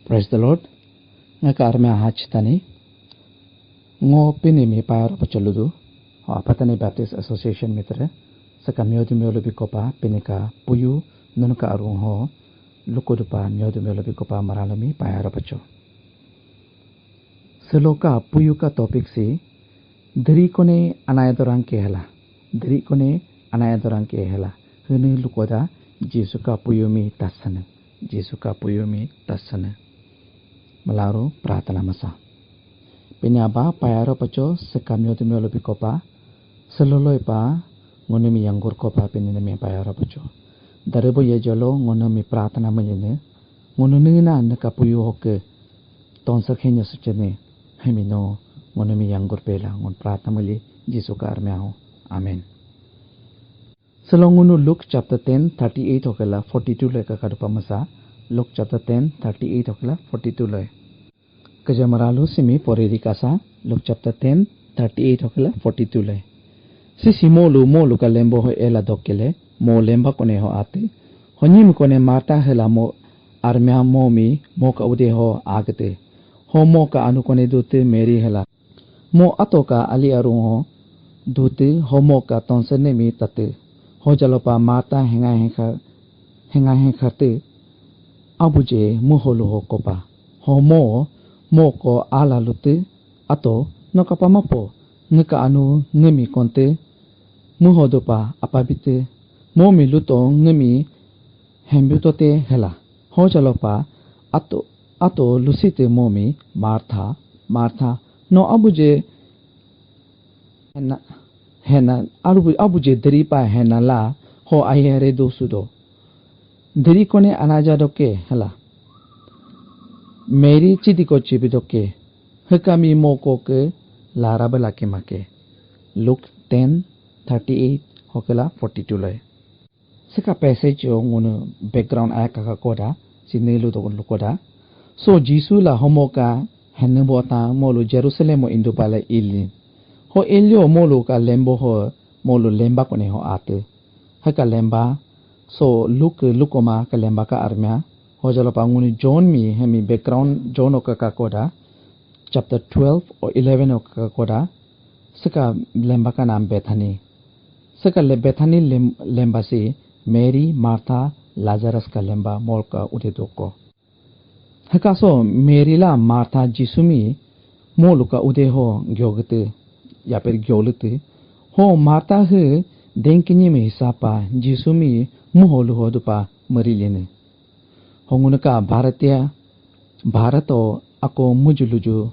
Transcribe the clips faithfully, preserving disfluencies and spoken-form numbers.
Praise the Lord. Nga ka armya hach tani. Ngo Pinii mi paya ropa choludu. Ho Apatani Baptist Association mitre. Saka myodu myolu bikopa Pinii ka puyu nunu ka arung ho. Lukodupa myodu myolu bikopa maralo mi paya ropa cho. Seloka puyu ka topic si Dri kone anaya dorang ke hela. Dri kone anaya dorang ke hela. Hene lukoda Jisu ka puyu mi tasane. Jisu ka puyu mi tasane. Malaru pratana masa. Pinya ba payaro pacho sekamyo tumyo lobi kopa. Seloloi pa ngunu mi yanggur kopa Pinii mi payaro pacho. Darebo ye jolo ngunu mi pratana manyene. Ngunu nina neka puyu hoke. Tonsa khenyo suchene. Hemino ngunu mi yanggur pela ngun pratana mali Jisu ka armya ho. Amen. Selo ngunu Luke chapter ten thirty eight hokela forty two le ka kadupa masa. Luke chapter ten thirty eight hokela forty two le. Kajamaralu simi poriri kasa Luke chapter ten thirty eight hokela forty two le. Sisi molu molu ka lembo ho ela dokele mo lemba kone ho ate. Ho nyim kone Marta hela mo armya mo mi mo ka ude ho agete. Ho mo ka anu kone dute Mary hela. Mo ato ka ali arung ho dute ho mo ka tonse ne mi tate. Ho jalopa Marta henga henga henga henga te. Abuje mo holu ho kopa. Ho mo mo ko ala lute ato no kapa mapo nge ka anu nge mi konte. Mo ho dopa apabite mo mi luto nge mi hembuto te hela. Ho jalopa ato ato lusite mo mi Martha Martha no abuje hena hena abu abuje deri pa hena la ho ayere do sudo. Deri kone anaja doke hela. Mary chidi ko chibi doke. Hekami mo ko ke lara bela ke make. Luke ten thirty eight hokela forty two lai. Seka passage o ngunu background aya kaka koda sine lu to lu koda. So Jisu la homo ka henne bota molu Jerusalem o indu pala ili. Ho elio molu ka lembo ho molu lemba kone ho ate. Heka lemba so Luke lukoma ka lemba ka armya. Ho jalo pa ngunu John mi hemi background John o kaka koda. Chapter twelve o eleven o kaka koda. Seka lemba ka nam Bethany. Seka le Bethany lem, lemba si Mary, Martha, Lazarus ka lemba mol ka ude doko. Heka so Mary la Martha Jisu mi molu ka ude ho gyogete ya per gyolete. Ho Martha he denkinyi mi hisapa Jisu mi muholu ho dupa mari lene. Ho ngunu ka Bharatiya Bharat o ako mujuluju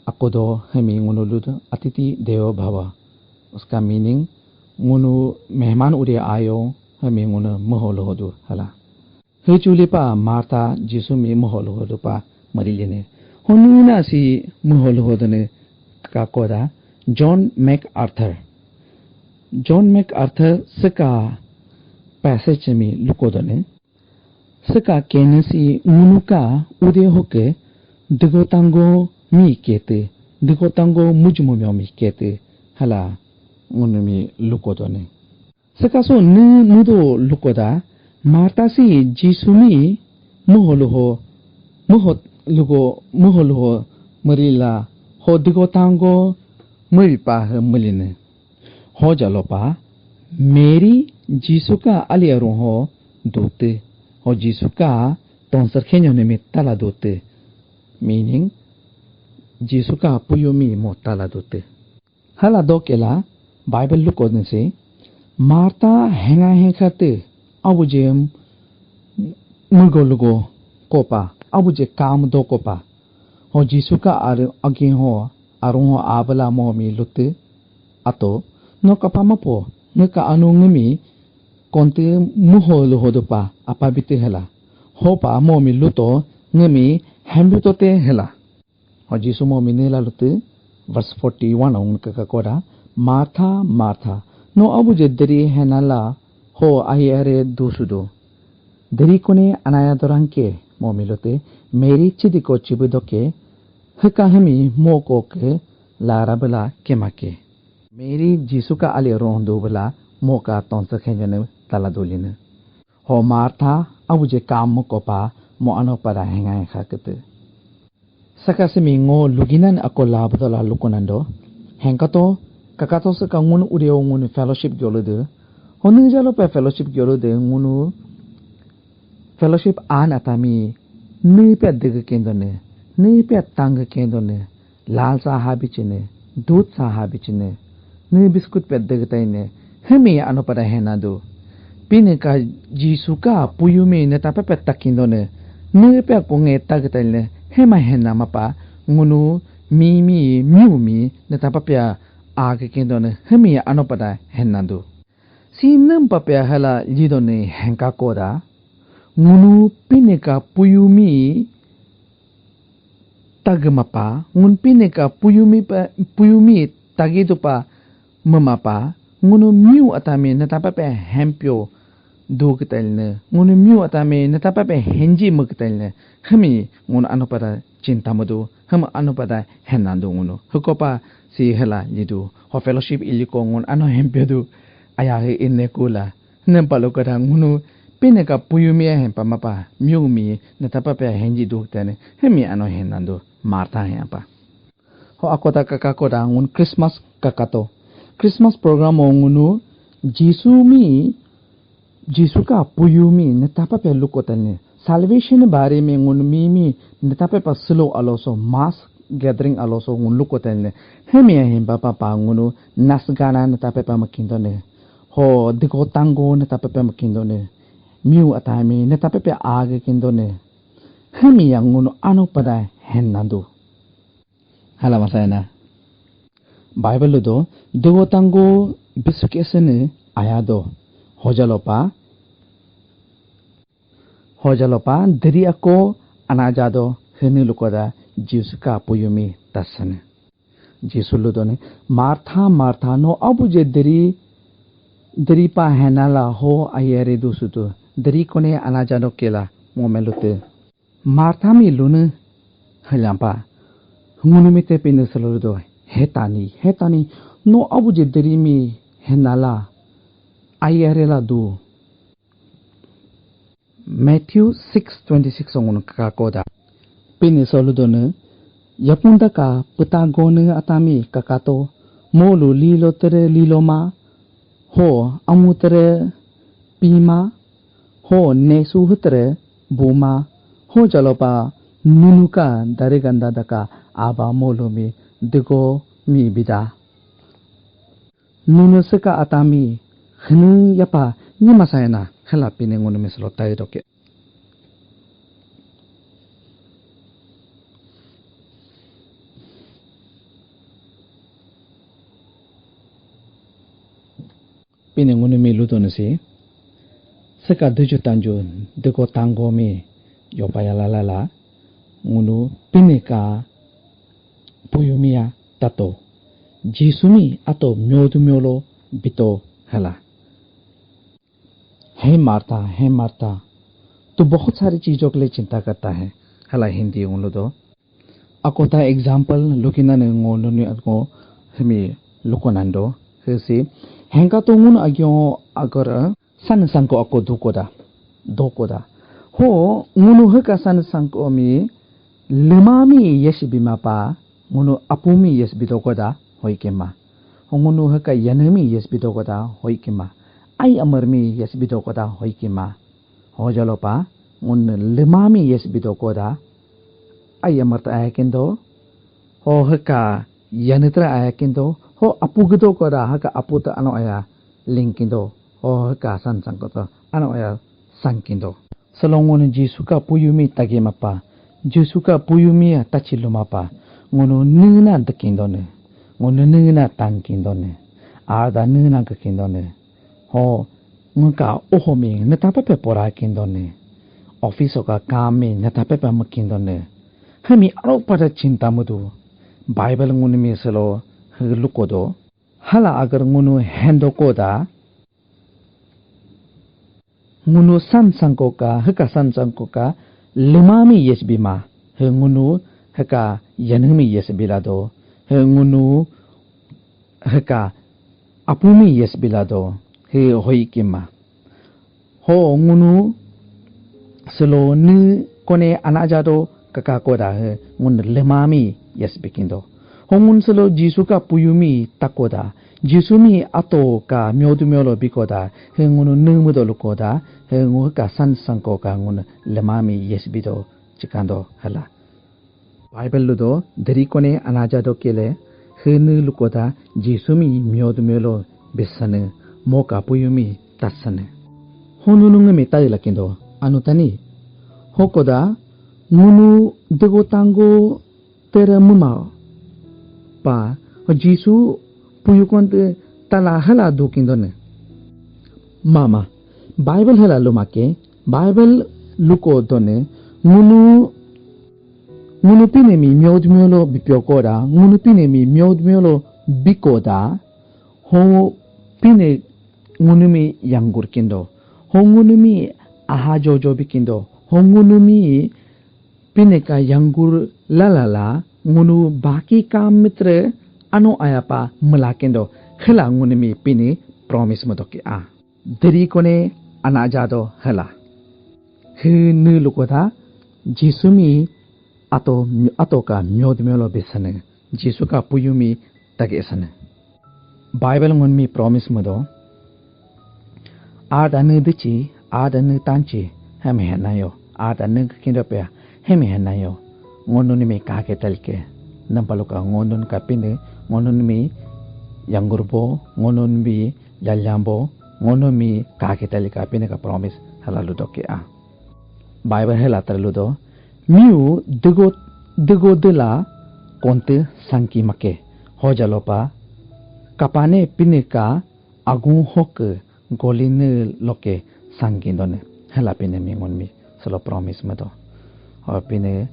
ako do hemi ngunu ludu atiti deo bhava. Uska meaning ngunu mehman ude ayo hemi ngunu muholu hodu hala. He chuli pa Martha Jisu mi muholu hodu pa mari lene. Ho nina si muholu hodu ne ka koda John MacArthur. John MacArthur seka passage mi lukodone. Seka kenesi ngunu ka ude hoke digo tango mi kete digo tango mujmo mi kete hala ngunu mi lukodone. Seka so nu nudo lukoda Martha si Jisu mi muholu ho muho lugo muholu ho marila ho digo tango mari pa he maline. Ho jalo pa Mary Jisu ka ali arung ho dute. Ho Jisu ka tonsar khenyo ne mi tala dute. Meaning Jisu ka puyu mi mo tala dute. Hala dokela Bible luko nese Martha henga henga te abuje mugo lugo kopa abuje kam do kopa. Ho Jisu ka ar agi ho arung ho abala mo mi lute ato no kapa mapo nge ka anu ngemi konte muho luho dopa apa bite hela. Hopa mo mi luto ngemi hembuto te hela. Ho Jisu mo mi nela lute verse forty one ong kaka koda Martha Martha no abuje deri henala ho ahi are dusudo. Deri kone anaya dorang ke mo mi lute Mary chidi ko chibu doke heka hemi mo ko ke lara bela kemake. Mary Jisu ka ali rondu bela mo ka tonsa khenjane tala dolina. Ho Martha abuje kam mo kopa Mo ano pada hengai kha kete. Saka simi ngo luginan ako labuto la lukonando. Hengkato, kakato saka ngunu udio ngunu fellowship gyolude. Honu jalo pe fellowship gyolude ngunu fellowship an atami ni pe dege kendone, ni pe tang kendone, lal sa habichine, dud sa habichine, ni biscuit pe dege taine, hemi ano pada henado. Pine ka Jisu ka puyumi ne tapepe takindone, ni pe konge tagetaine, hema hena mapa, ngunu mimi miumi ne tapepe age kendone, hemi ano pada henado. Si nem papia hala lidone henka koda. Ngunu pine ka puyumi tagemapa, ngun pine ka puyumi pa, puyumi tagidupa memapa, ngunu miu atami ne tapepe hempyo do ketailne, ngunu miu atami ne tapepe henji me ketailne, hemi ngunu ano pada cinta medu, hem ano pada henando ngunu. Hekopa si hela lidu, ho fellowship iliko ngunu ano hempyo do, aya he inekula. Nempa lo kada ngunu pine ka puyumi a hempa mapa miumi ne tapepe henji duk tene hemi ano henando Martha hempa. Ho akota kaka koda ngun Christmas kakato. Christmas program o ngunu Jisu mi, Jisu ka puyumi ne tapepe luko tene. Salvation bare me ngunu mimi ne tapepe selo aloso mass gathering aloso ngun luko tene. Hemi a hempa papa ngunu nasgana ne tapepe makindone. Ho dego tango ne tapepe makindone. Miu atami ne tapepe age kindone. Hemi yang ngunu ano pada henando. Hala masayana. Bible do dego tango bisuk esene ayado. Hojalopa. Hojalopa deri ako anajado hene lukoda Jisu ka puyumi tasane. Jisu ludone, Martha, Martha, no abuje deri, deri pa henala ho ayere dusutu. Deri kone anajado kela mo melute. Martha mi lune helampa. Ngunu mi te pine selo do. Hetani, hetani, no abuje deri mi henala ayere la du. Matthew six twenty six ongun kakakoda. Pini soludone, yapunda ka putagone atami kakato, molu lilo tere lilo ma, ho amu tere pima, ho nesu hutere buma, ho jalopa nunuka dariganda daka aba molu mi digo mi bida. Nunu seka atami henu yapa ni masayana hela pine ngunu meslo tayo doke. Pine ngunu mi luto nasi seka duju tanju deko tango mi yopa ya lalala ngunu pine ka puyumia tato Jisu mi ato myodu myolo bito hala. हे मार्था, हे मार्था, तू बहुत सारी चीजों के लिए चिंता करता है. Hala Hindi ngulu do. Ako ta example lukina ne ngo nuni ako hemi lukonando. Hesi hengka to ngun agyo agar san sangko ako dukoda. Dokoda. Ho ngunu heka san sangko mi lema mi yes bima pa, ngunu apu mi yes bidokoda hoikema. Ho ngunu heka yanu mi yes bidokoda hoikema. Ai amar mi yes bidokoda hoikema. Ho jalopa ngunu lema mi yes bidokoda. Ai amar ta ayakindo. Ho heka yanu tra ayakindo. Ho apu gidokoda heka apu ta ano aya lingkindo. Ho heka san sangko ta ano aya sangkindo. Selo ngunu Jisu ka puyumi tagimapa, Jisu ka puyumi tachi lumapa, ngunu nina dekindone, ngunu nina tangkindone, arda nina gekindone. Ho nguka oho mi netapepe pora kindone, office ka kam mi netapepe makindone. Hemi aro pada cinta mudu. Bible ngunu mi selo lukodo. Hala agar ngunu hendo koda. Ngunu san sangko ka, heka san sangko ka, lema mi yes bima, he ngunu heka yanu mi yes bilado, he ngunu heka apu mi yes bilado, he hoikima. Ho ngunu selo ni Kone anaja do kaka koda he ngun lemami yes bikindo. Hongun selo Jisu ka puyumi takoda. Jisu mi ato ka myodu myolo bikoda. He ngunu numudo lukoda. He ngu ka san sanko ka ngun lemami yes bido chikando hala. Bible ludo deri kone anaja do kele. He nu lukoda Jisu mi myodu myolo bisane. Mo ka puyumi tasane. Honu nungu mi tayi lakindo. Anu tani. Hokoda ngunu dego tango tere muma pa Jisu puyukon te tala hala dukindo ne. Mama, Bible hala lumake, Bible luko done, ngunu ngunu pine mi myod myolo bipyokoda, ngunu pine mi myod myolo bikoda, ho pine ngunu mi yangur kindo, ho ngunu mi aha jojo bikindo, ho ngunu mi pine ka yangur lalala, ngunu baki ka mitre ano ayapa melakindo, hela ngunu mi pine promise modoki a. Deri kone anaja do hela. He nu lukoda, Jisu mi ato, ato ka myod myolo bisane. Jisu ka puyumi tagi sane. Bible ngun mi promise mudo. Ada nu dichi, ada nu tanchi, hem henayo. Ada nu kindo pe, hem henayo. Ngonun mi kake telke. Nampaluka ngonun ka pine, ngonun mi yangurbo, ngonun mi yalyambo, ngonun mi kake telka pine ka promise halalu doke a. Bible hela terludo. Miu dego, dego dela konte sangki make. Hojalopa kapane pine ka agung hok goline loke sangki done. Hela pine mi ngun mi selo promise medo. Ho pine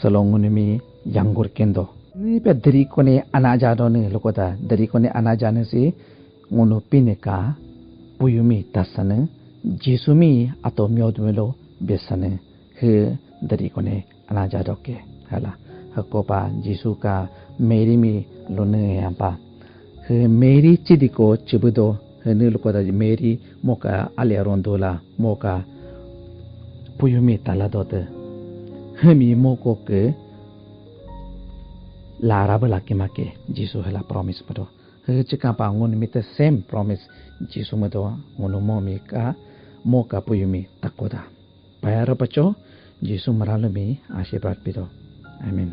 selo ngun mi yangur kendo. Ni pe deri kone anaja done lukoda. Deri kone anaja ne si ngunu pine ka puyumi tasane, Jisu mi ato myod myolo besane, he deri kone anaja doke. Hala, hakopa Jisu ka Mary mi lone yampa. He Mary chidiko chibudo, he ne lukoda Mary moka alia rondola, moka puyumi tala dote. He mi moko ke lara bela kimake, Jisu hela promise pado. He chikapa ngun mi te same promise Jisu medo ngunu mo mi ka, mo ka puyumi takoda. Payara pacho, Jisu maralu mi ashibrat pido. Amen.